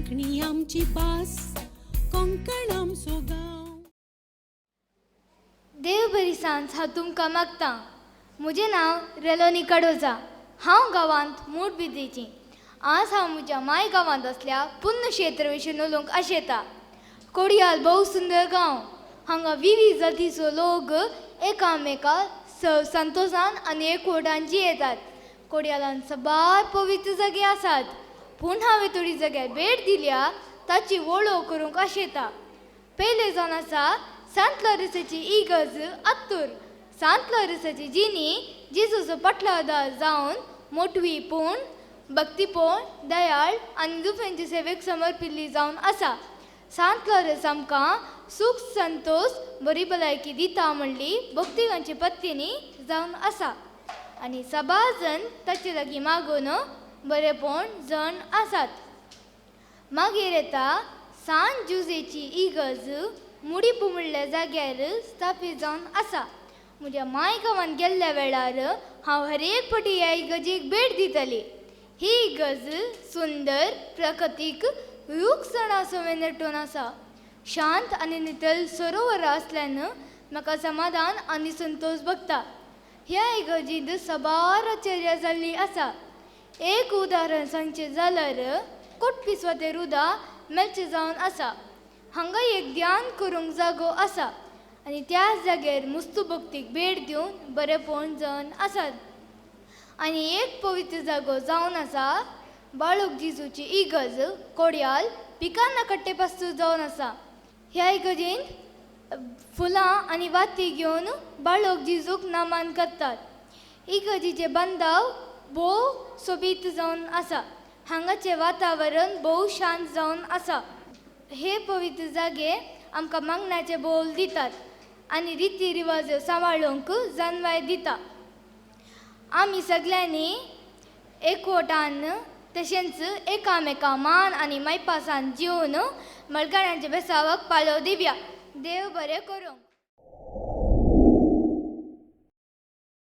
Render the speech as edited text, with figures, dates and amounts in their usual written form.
कोंकणी आमची भास, कोंकण आमचो गांव. देव बरी सांज हांव तुमकां मागतां. म्हजें नांव रेलोनी कडोजा. हांव गांवांत मूठ बिद्रीची. आज हांव म्हज्या माय गांवांत असल्या पुण्यक्षेत्र विशीं उलोवंक आशेता. कोडियाल भोव सुंदर गांव. हांगा विविध जातीचो लोक एकामेका संतोशान आनी एकवटान जियेतात. कोडियालान साबार पवित्र जागे आसात, पूण हांवें थोडी जाग्यार भेट दिल्या ताची वळख करूंक आशेता. पयलें जावन आसा सांत लॉरेसाची इगर्ज अत्तूर. सांत लॉरेसाची जिणी जेजूचो पाटलादार जावन मोटवी पूण भक्तीपोण दयाळ आनी दुसऱ्यांचे सेवेक समर्पिल्ली जावन आसा. सांत लॉरेस आमकां सूख संतोश बरी भलायकी दिता म्हणली भक्तिकांची पत्तिनी जावन आसा आनी साबार जण ताचे लागीं मागून बरेपण जण आसात. मागीर येता सांत जुजेची इगर्ज मुडीपू म्हणल्या जाग्यार स्थापीत जावन आसा. म्हज्या माय गांवांत गेल्ल्या वेळार हांव हर एक फावटी ह्या इगर्जेक भेट दितली. ही इगर्ज सुंदर प्राकृतीक रूख सणाचो नटून आसा. शांत आनी नितळ सरोवर आसल्यान म्हाका समाधान आनी संतोश भोगता. ह्या इगर्जींत साबार आश्चर्या जाल्ली आसा. एक उदाहरण सांगचें जाल्यार कोटपिस्वातेर उदक मेळचें जावन आसा. हांगा एक ध्यान करूंक जागो आसा आनी त्याच जाग्यार मुस्तू भक्तीक भेट दिवन बरेपण जावन आसात. आनी एक पवित्र जागो जावन आसा बाळूक जेजूची इगर्ज कोडयाल पिकाना कट्टे पासून जावन आसा. ह्या इगर्जेंत फुलां आनी वाती घेवन बाळूक जेजूक नामान करतात. इगर्जेचें बांदाव भोव सोबीत जावन आसा. हांगाचें वातावरण भोव शांत जावन आसा. हे पवित्र जागे आमकां मागण्याचे बोल दितात आनी रिती रिवाज सांबाळूंक जानवाय दिता. आमी सगल्यांनी एकवटान तशेंच एकामेका मान आनी मायपासान जिवन मळगाड्यांच्या बेसावाक पाळो दिवया. देव बरें करूं.